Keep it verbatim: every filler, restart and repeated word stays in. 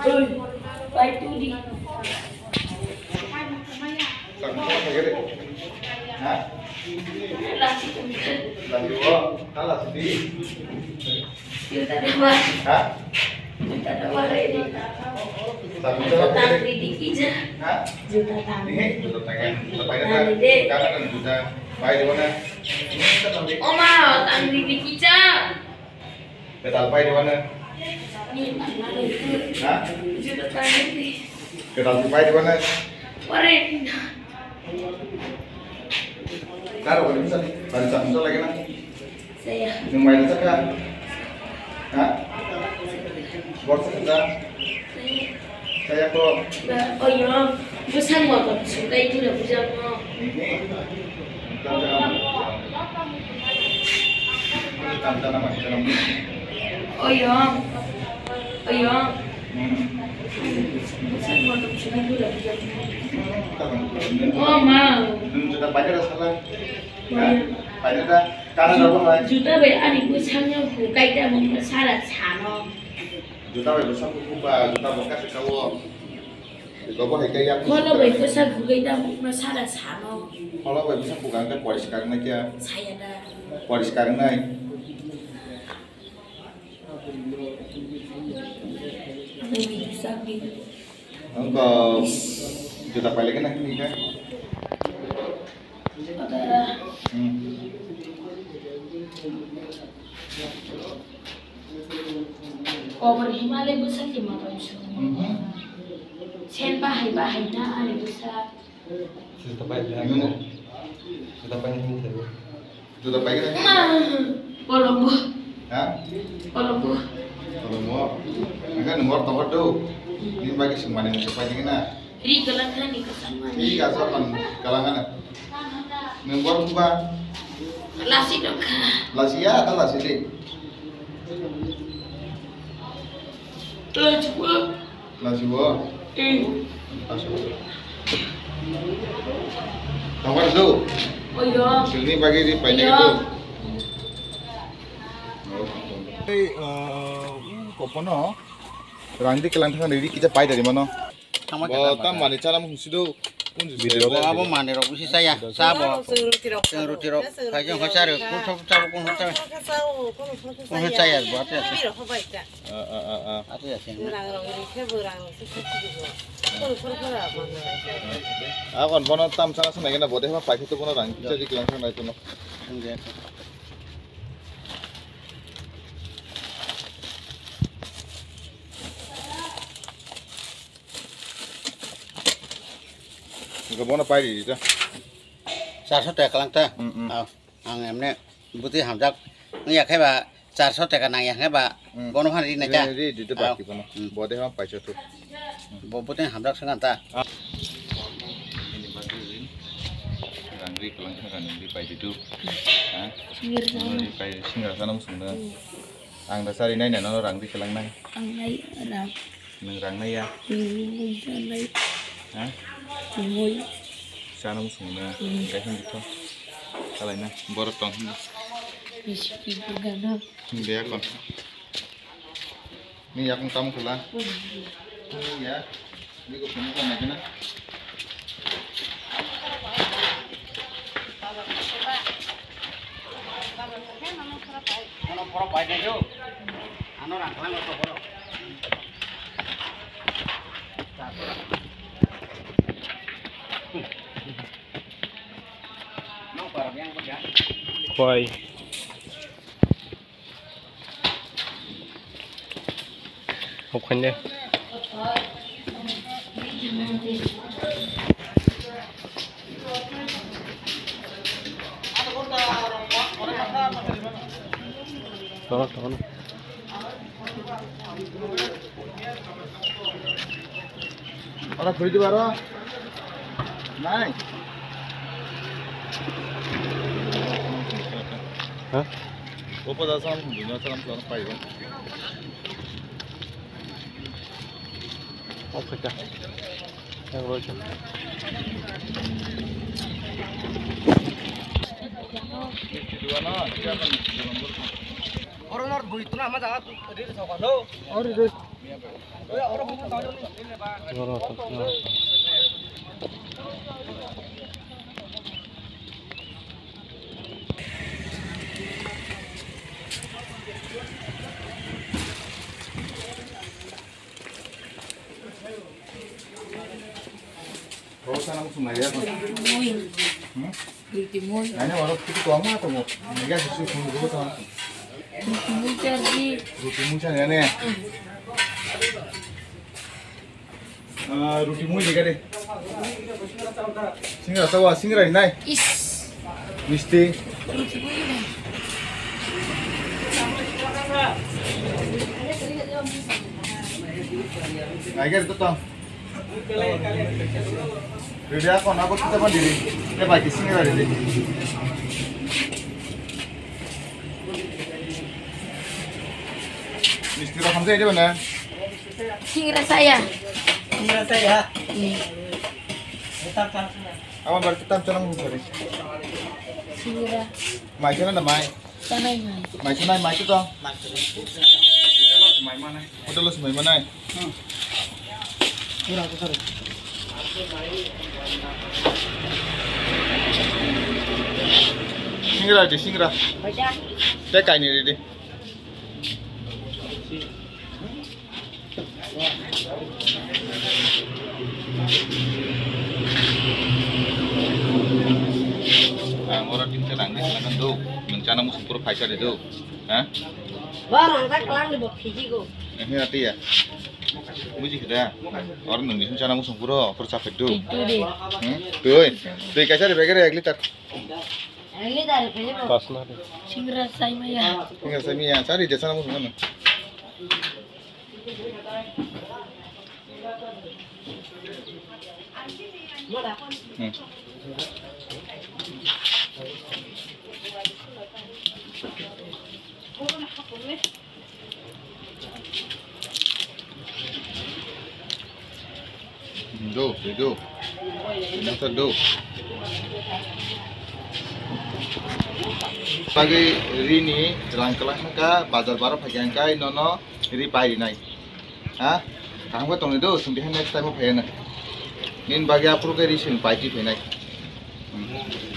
Bai tudi. Ha? Lasi. Lasi wo, ha lasi di. Juta dua. Ha? Juta dua ini. Juta tang di dikija. Ha? Juta tang. Ini juta tang ya. Juta pakai kan? Tang di. Karena kan juta. Pai di mana? Ini kita tang di. Oma, tang di dikija. Ketal pai di mana? Ini tang di. Ha? Juta tang di. Ketal pai di mana? Pare. Karo ko bisa. Bari sa musa lagi na. Saya. Nung mai rasa ka? Ha? Borsa ka? Saya. Saya ko. Ba, oyo, bwsang wa ko sukai tu na bujang mo. Ini. Tam tam. Tam tam nama kita nama. Oyo. Oyo. Hmm. Bwsang wa ko sukai tu na bujang mo. Tam tam. Oh, ma. Hmm, kita pakai rasa lah. Paida ta, kana rogo hai. Juta bai ani bwsakno hukai ta mungno sara sano. Juta bai bwsak hukuba, juta bo kasa kawo. Gobo hai kaya. Kholo bai bwsak hukai ta mungno sara sano. Kholo bai bwsak hukai ta poriskar na kya? Saya da. Poriskar nai. Nungko juta pailai khe nang hini khe. Hmm. Kobor himale bwsa khe ma bai sung. Mhm. Sen bahai bahai na ani bwsa. Juta pai ya. Juta pai ni hinwi thaibo. Juta pai khe. Ma, polombo. Ha? Polombo. Polombo. Angka nungor tongor do. Ni bagi sumani musa pai dingna. Ri kalang khani kasang mani. Ri kasa pan kalang khana. Nungor buka. Lasi dong kha. Lasi ya, ta lasi de. Lasi buka. Lasibo? Hmm. Lasibo. Tongkar do? Oh, iya. Silni bagi di paine do? Iya. Ei, eh, u kopono rang di kelang thang di kita pai dari mana? Bo tam mani chana mung sido. Video. Bo abo mani rok bisi saya. Sa bo. Chwng roti rok. Chwng roti rok. Chwng roti rok. Phai jong hosa rok. Kun thok chabo kun hosa. Kun hosa ya bo ate. Ah, ah, ah, ah. Ate ya sen. Rang rok ri khe bo rang rok se khe bo. Kun kun kun. Akon bono tam sana sana gena bode ma paikhe to bono rang kisa dik lang thang nai to no. Enggak. Bono pai di ta. Charso taka lang ta. Mm, mm. Ah, ang emne buti hamjak. Nang ya khe ba charso taka nang ya khe ba. Mm. Bono phan ri nai ta. Ri, ri, di to. Ah. Baki bono. Mm. Bode ham paisa tu. Bo buti hamjak sangan ta. Ah. Ini bagi rin. Rang ri kelang thang kan ri pai di tu. Ha? Singgir sana. Ri pai singgir sana musung da. Mm. Ang da sari nai nai no rang ri kelang nai. Ang nai rang. Nwng rang nai ya? Nwng rang nai. Ha? Nwng. Sana musung na. Hmm. Kaisa bithok. Kalai na. Borok tong. Bisi ki buga na. Hindia kon. Ni yakung tam kula. Hmm. Ni ya. Ni ko pun ko na kena. Ano pura pai na jo. Ano rang lang ko pura. Khwai. Hokhainde. Tolok, tolok. Ora khuri diba ro. Nai. Ha? Opo da sam, dunia salam salam pai ba. Oke, dah. Yang roja. Oro nor bui tuna ma jaga tu ri thok no. Ori ri. Oro sana muchung nai ya. Mui. Hmm? Ruti mui. Nai oro kitu kong ma tongo. Nega susu kong go to. Ruti mui charji. Ruti mui charji ne. Ah, ruti mui nega de. Singra tawa, singra nai. Is. Misti. Ruti mui. Nai ga to to. Ready ako na ko kita pan diri. Eh, bai, kising ready. Misti rok hamjai de bana. Singra saya. Singra saya. Hmm. Awan bar kita tanam sari. Singra. Mai kana da mai. Tanai mai. Mai tanai mai to. Hotel lo mai manai. Hmm. Pura ko sari. Singra di singra. Baca. Te kaini di di. Ang oro tin ta rang de sana kan do. Nung chana muchung puro phaisa de do. Ha? Ba rang ta kalang de bo phiji go. Eh, ati ya. Buji khada. Oro nung ni chana muchung puro puro chapet do. Itu de. Hmm? Tui. Tui kaisa de begere ek liter. Singra sai maya. Singra sai maya. Sari de sana muchung na. Hmm. Do, do. Masa do. Pagi rini rang kelang ka bazar baro pagi angkai nono ri pai rinai. Ha? Kaham khe tongni do, chwng diha next time o phaiya na. Nini bagwi aphuru khe ri chwng paiti phainai. Hmm.